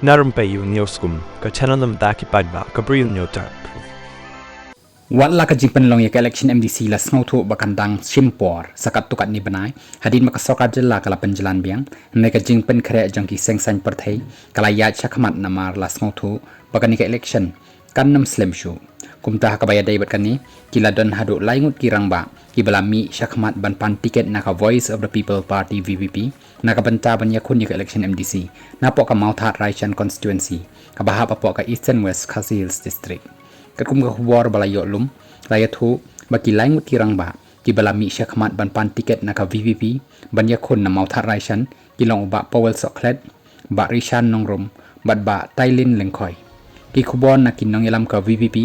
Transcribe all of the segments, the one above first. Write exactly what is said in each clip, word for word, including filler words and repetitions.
Na Rympei U News Kum, ka channel na bynta ki paidbah ka Bri U News Terp. Wat la ka jingpynlong ïa ka election M D C la sngewthuh ba kan dang shim por sa katto katne bnai, hadien ba ka sorkar jylla ka la pynjlan biang, hynrei ka jingpynkhreh jong ki seng saiñ pyrthei ka la ïaid shakhmat namar la sngewthuh ba kane ka election kan ym slem shuh. Kumta ha kaba ïadei bad kane, ki la don haduh lai ngut ki rangbah kiba la mih shakhmat ban pan tiket na ka Voice of the People Party, V P P, na ka bynta ban ïakhun ïa ka election M D C napoh ka Mawthadraishan constituency kaba hap hapoh ka Eastern West Khasi Hills District. Katkum ka khubor ba la ïoh lum, la ïathuh ba ki lai ngut ki rangbah kiba la mih shakhmat ban pan tiket na ka V P P ban ïakhun na Mawthadraishan ki long u Bah Powell Sohkhlet, Bah Rishan Nongrum bad Bah Tailin Lyngkhoi. Ki khubor na ki nongïalam ka V P P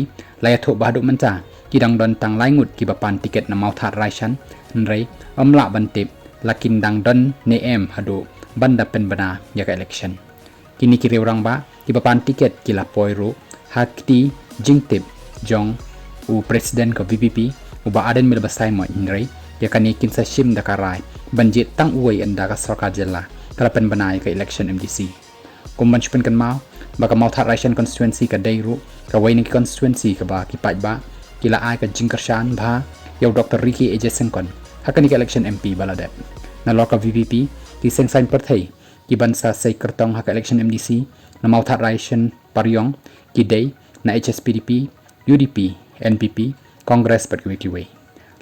la ïathuh ba haduh mynta ki dang don tang lai ngut kiba pan tiket na Mawthadraishan, hynrei ym lah ban tip la kin dang don ne em haduh ban da pynbna ïa ka election. Kine ki riew rangbah kiba pan tiket ki la poi ruh ha kti jingtip jong u President ka V P P, u Bah Ardent Miller Basaiawmoit, hynrei ïa kane kin sa shim da ka rai ban jied tang uwei ynda ka sorkar jylla ka la pynbna ïa ka election M D C. Kum ban shu pynkynmaw ba ka Mawthadraishan constituency ka dei ruh kawei na ki constituency kaba ki paidbah ki la ai ka jingkyrshan bha ïa u Doctor Ricky A J Syngkon ha kane ka election M P ba la dep. Nalor ka V P P, ki seng saiñ pyrthei kiban sa sei kyrtong ha ka election M D C na Mawthadraishan Pariong ki dei na H S P D P, U D P, N P P, Congress bad kiwei kiwei.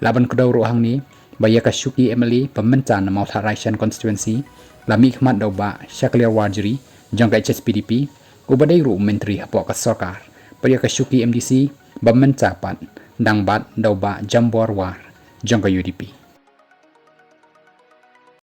Lah ban kdew ruh hangne ba ïa ka shuki M L A ba mynta na Mawthadraishan constituency la mihkhmat da u Bah Shakliar Warjri jong ka H S P D P, uba dei ruh u myntri hapoh ka sorkar. Bad ïa ka shuki M D C ba mynta pat dang bat da u Bah Jambor War jong ka U D P.